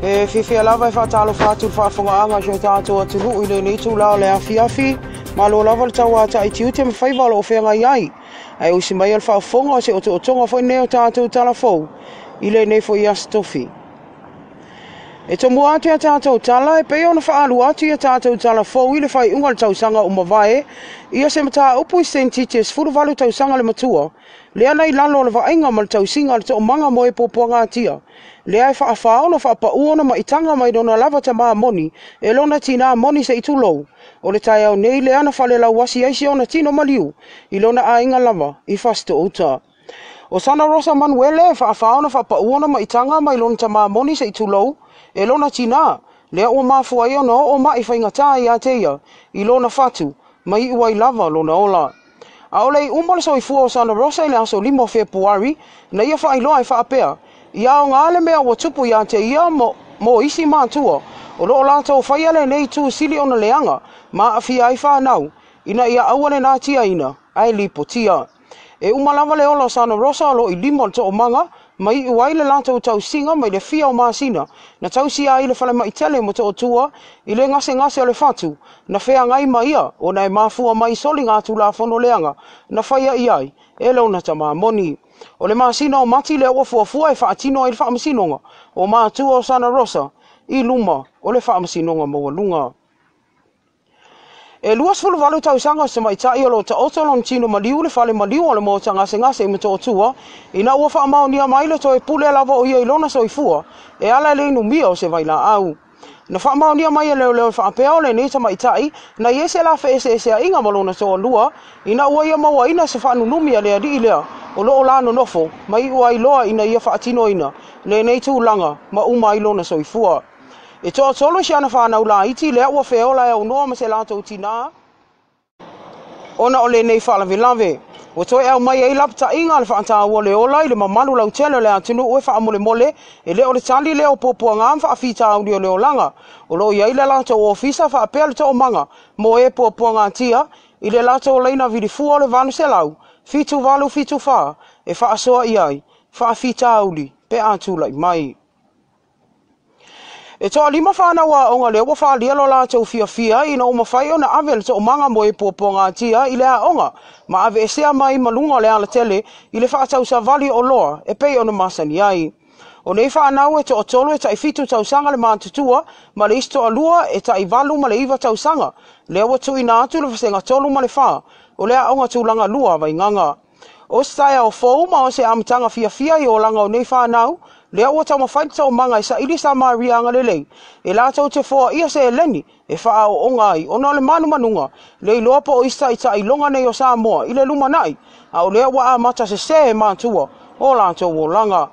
E fiafia lava e faatalofa atu i le faafofogaaga a si o tatou atunuu i lenei itula o le afiafi. Malo lava le tauatai tiute ma faiva o lo o feagai ai. Ae usi mai o le faafofoga o se otootoga foi lenei o tatou tala fou i lenei foi aso tofi. E tomua atu ia tatou tala e pei ona faaalu atu ia tatou tala fou i le faaiuga o le tausaga ua mavae ia se mataupu i se tamaitiiti e 18 tausaga le matua lea na i lalo o le vaaiga ma le tausiga a le toomaga mo e puapuagatia lea e faafao ona faapau ona maitaga mai lona lava tamā moni e lona tinā moni se i tulou. O le taeao nei lea na falelauasi ai si ona tino maliu i lona aiga lava i Fasitoouta. O Sana Rosa Manuele e faafao ona faapau ona maitaga mai lona tamā moni se i tulou e lona tinā, lea ua mafua ai ona oo mai faigatā ia te ia i lona fatu ma iu ai lava lona ola. Aʻole i uma le soifua o Sana Rosa i le aso 5 o Fepuari na ia faailoa e faapea, ia aoga le mea ua tupu ia te ia mo isi matua o loo latou faia lenei itu sili ona leaga ma aafia ai fanau ina ia aua le natiaina ae lipotia. E uma lava le ola o Sana Rosa o loo i lima o le toomaga ma iu ai le latou tausiga mai le fia o masina na tausia ai le falemai tele mo Motootua i le gasegase o le fatu na feagai ma ia ona e mafua mai soliga tulafono leaga na faia i ai e lona tamā moni. O le masina o Mati lea ua fuafua e faatino ai le faamasinoga o matua o Sana Rosa i luma o le faamasinoga maualuga. E 28 tausaga o se tamaitai o lo o taoto lona tino maliu le fale maliu o le maota gasegase i Motootua ina ua faamaonia mai le toe pule lava o ia i lona soifua e ala i le inumia o se vailaau. Na faamaonia mai e leoleo e faapea o lenei tamaitai na i ai se la feeseeseaiga ma lona toalua ina ua ia mauaina se faanunumi a le alii lea o loo la nonofo ma iu ai loa ina ia faatinoina lenei tulaga ma uma ai lona soifua. E toatolu si ana whanau laiti lea ua feola e aunoa ma se latou tinā ona o lenei faalavelave. Ua toe au mai ai lapataiga a le faataua le ola i le mamalu lautele o le atunuu e faamolemole e le o le tali lea o puapuaga ma faafitauli o le olaga. O loo i ai le latou ofisa faapea le toomaga mo e puapuagatia i le latou laina vilifua o le 800 7874 e faasoa i ai faafitauli pe a tulai mai. E toalima whanau aoga lea ua faaalia lo latou fiafia ina ua mafai ona ave le toomaga mo e puapuagatia i le aoga ma aveesea mai ma luga o le alatele i le faatausavali o loa e pei ona masani ai. O nei whanau e toatolu e tai 7 tausaga le matutua ma le isi toalua e tai 8 ma le 9 tausaga lea ua tuuina atu le vasega 3 ma le 4 o le aoga tulaga lua a Vaigaga. O se taeao fou ma o se amataga fiafia i olaga o nei whanau lea ua taumafai le toomaga e saili sa Maria agalelei e latou te foaia se eleni e faaooga ai ona o le manumanuga le iloa po o isi taitailoga nei o Samoa i le lumanai a o lea ua amata sesē e matua o latou olaga.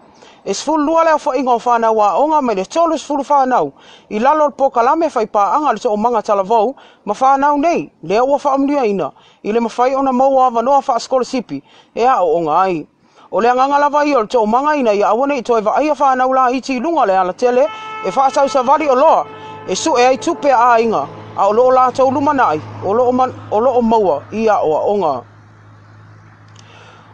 E 12 le aofaiga o whanau aoga mai le 30 whanau i lalo o le polokalame faipaaga a le toomaga talavou ma whanau nei lea ua faamanuiaina i le mafai ona maua avanoa faasikolasipi e aooga ai. O le agaga lava ia o le toomaga ina ia aua nei toe vaaia whanau laiti i luga o le alatele e faatausavali o loa e sue ai tupe a aiga a o loo latou lumanai o loo maua i aoaoga.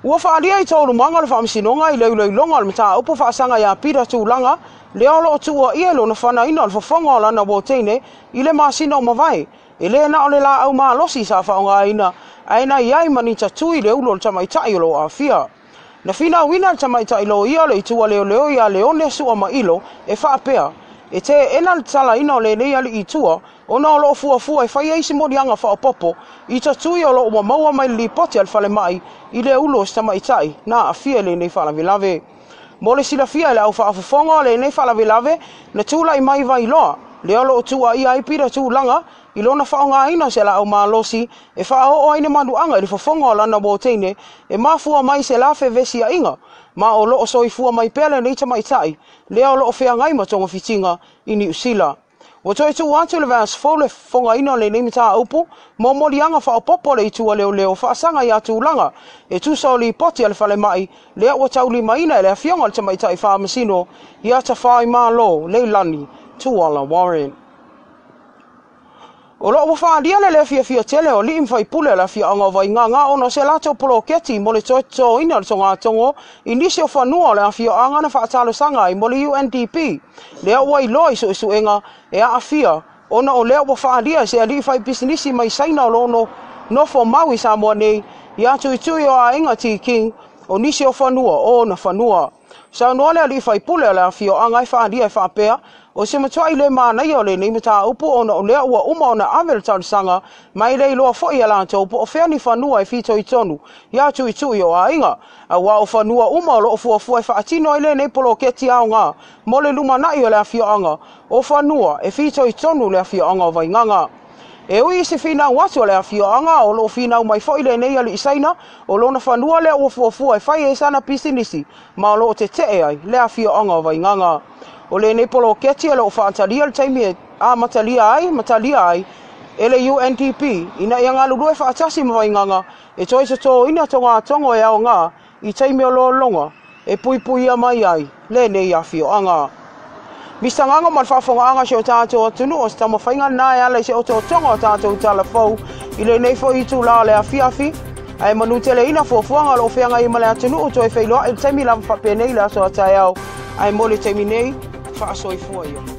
Ua faaalia i taualumaga o le faamasinoga i le iloiloga o le mataupu faasaga ia Peter Tulaga lea o loo tuuaia i lona fanaina o le fofoga o lana uateine i le masina o mavae e le na o le laau malosi sa faaaogaina ae na i ai ma ni tatui le ulu o le tamaitai o loo aafia. Na finauina le tamaitai loia o le itu a leoleo ia Leone Sua Mailo e faapea e teena le talaina o lenei alii tua ona o loo fuafua e fai ai se moliaga faaopoopo i tatui o loo ua maua mai le lipoti a le falemai i le ulu o se tamaitai na aafia i lenei faalavelave. Mo le silafia i le au faafofoga o lenei faalavelave na tulai mai Vailoa lea o loo tuuaia ai Peter Tulaga i lona faaaogaina o se laau malosi e faaoo ai le manuaga i le fofoga o lana uateine e mafua mai se la fevesiaiga ma o loo soifua mai pea lenei tamaitai lea o loo feagai ma togafitiga i Niu Sila. Ua toe tuu atu le vaiaso fou le fofogaina o lenei mataupu mo moliaga faaopoopo le itu a leoleo faasaga ia Tulaga e tusa o lipoti a le falemai lea ua taulimaina e le afioga o le tamaitai faamasino ia Tafai Malo Leilani Tuala Warren. O loo ua faaalia le lē fiafia tele o alii ma faipule o le afioaga o Vaigaga ona o se latou poloketi mo le toe totoina o le togatogo i nisi o fanua o le afioaga na faatalosaga ai mo le UNDP. Lea ua iloa i suesuega e aafia ona o lea ua faaalia e se alii faipisinisi mai Saina o lo o nofo mau i Samoa nei ia Tuitui o aiga T King o nisi o fanua o ona fanua. Saunoa le alii faipule o le afioaga e faaalia e faapea, o se matuai le manaia o lenei mataupu ona o lea ua uma ona ave le talosaga mai le iloa foi e latou po o fea ni fanua e fitoitonu ia Tuitui o aiga. Auā o fanua uma o loo fuafua e faatino ai lenei poloketi aoga mo le lumanai o le afioaga o fanua e fitoitonu le afioaga o Vaigaga. E ui i se finau atu o le afioaga o loo finau mai foi lenei alii Saina o lona fanua lea ua fuafua e fai ai sana pisinisi ma o loo tetee ai le afioaga o Vaigaga. O lenei poloketi o loo faatalia le taimi e amatalia ai ma talia ai e le UNDP ina ia galulue faatasi ma Vaigaga e toe totoina togatogo e aoga i taimi o lologa e puipuia mai ai lenei afioaga. Mr. Gago ma le faafogaaga si o tatou atunuu o se taumafaiga lena e ala i se otootoga o tatou talafou i lenei foi itulā o le afiafi ae manuteleina fuafuaga o loo feagai ma le atunuu toe feiloai le taimi lava faapenei le aso a taeao ae mo le taimi nei faasoifua ia.